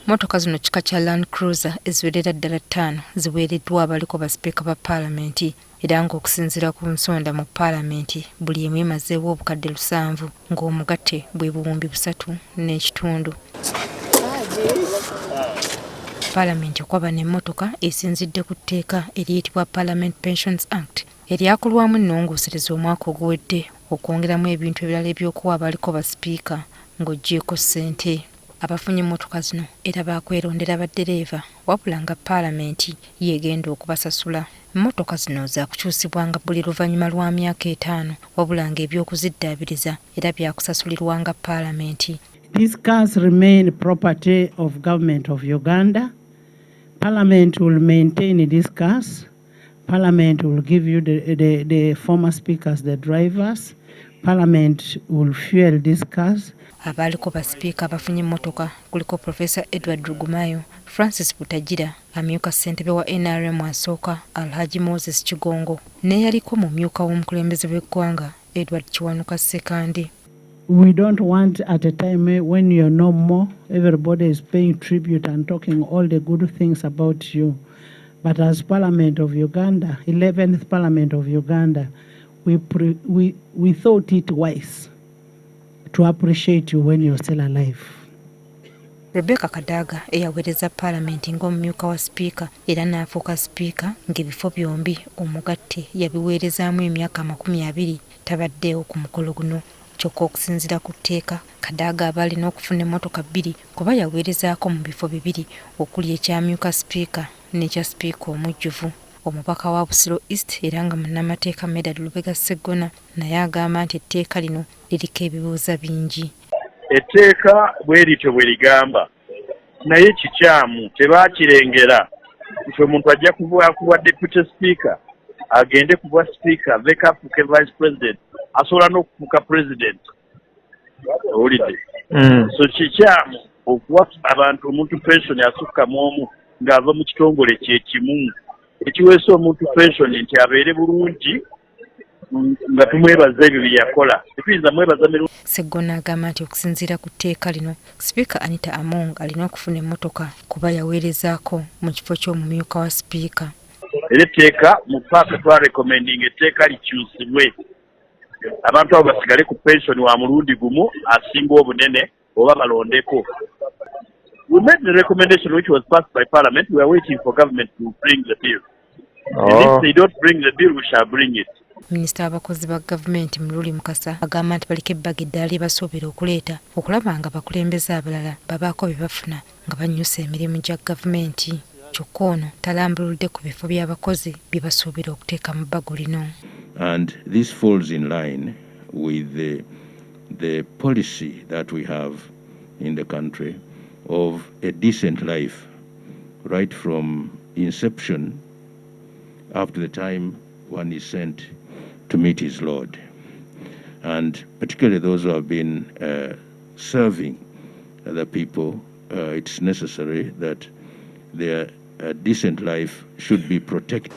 Mmotoka zino kika kya Land Cruiser eziwerera ddala ttaano ziweereddwa abaliko basipiika ba Paalamenti era ng'okusinziira ku nsonda mu Paalamenti buli emu emazeewo 700,000 ng'omugatte bwe 3,500. Paalamenti okwabana emmotoka esinzidde ku tteeka eriyitibwa Parliament Pensions Act eryakolwamu ennongoosereza omwaka oguwedde okwongeramu ebintu ebirala eby'okuwa abaliko basipiika ng'oggyeeko ssente. Abafunye emmotoka zino era baakwerondera baddereeva wabula nga Paalamenti y'egenda okubasasula. Mmotoka zino zaakukyusibwanga buli luvannyuma lwa myaka 5 wabula ng'eby'okuziddaabiriza era byakusasulirwanga Paalamenti. These cars remain property of government of Uganda. Parliament will maintain these cars. Parliament will give you the former speakers, the drivers. Parliament will fuel these cars. Abaaliko basipiika abafunye emmotoka kuliko Professor Edward Rugumayo, Francis Butagira, amyuka ssentebe wa NRM asooka Alhaji Moses Kigongo n'eyaliko mumyuka w'omukulembeze w'eggwanga Edward Kiwanuka Ssekandi. We don't want at a time when you're no more, everybody is paying tribute and talking all the good things about you. But as Parliament of Uganda, 11th Parliament of Uganda, we thought it wise to appreciate you when you're still alive. Rebecca Kadaga eyaweereza Paalamenti ng'omumyuka wa sipiika era n'afuuka sipiika ng'ebifo byombi omugatte yabiweerezaamu emyaka 20 tabaddeewo ku mukolo guno. Kyokka okusinziira ku tteeka, Kadaga aba alina okufuna emmotoka bbiri kuba yaweerezaako mu bifo bibiri okuli ekyamyuka sipiika n'ekya sipiika omujjuvu. Omubaka wa Busiro East era nga munnamateeka Medard Lubega Sseggona naye agamba nti etteeka lino liriko ebibuuza bingi. Etteeka bwe lityo bwe ligamba, naye kikyamu, tebaakirengera nti omuntu ajja kuba deputy speaker agende kuba speaker aveeko afuuke vice president, asobola n'okufuuka president, owulidde? So kikyamu okuwa abantu omuntu pension asukka mu omu ng'ava mu kitongole kye kimu ekiweesa omuntu pension nti abeere bulungi nga tumwebaza ebyo bye yakola, tetuyinza mwebaza mirundi. Sseggona agamba nti okusinziira ku tteeka lino, Sipiika Anita Among alina okufuna emmotoka kuba yaweerezaako mu kifo ky'omumyuka wa sipiika. Era etteeka mu PAC twarecommendinga etteeka likyusibwe, abantu abo basigale ku pension wa mulundi gumu asinga obunene oba balondeko. We made the recommendation, which was passed by Parliament. We are waiting for government to bring the bill, and if they don't bring the bill, we shall bring it. Minisita w'abakozi ba gavumenti Muruli Mukasa agamba nti baliko ebbago eddala lye basuubira okuleeta okulaba nga bakulembeze abalala babaako bye bafuna nga bannyusa emirimu gya gavumenti. Kyokka ono talambuludde ku bifo by'abakozi bye basuubira okuteeka mu bbago lino. And this falls in line with the policy that we have in the country of a decent life right from inception up to the time one is sent to meet his Lord. And particularly those who have been serving the people, it's necessary that their decent life should be protected.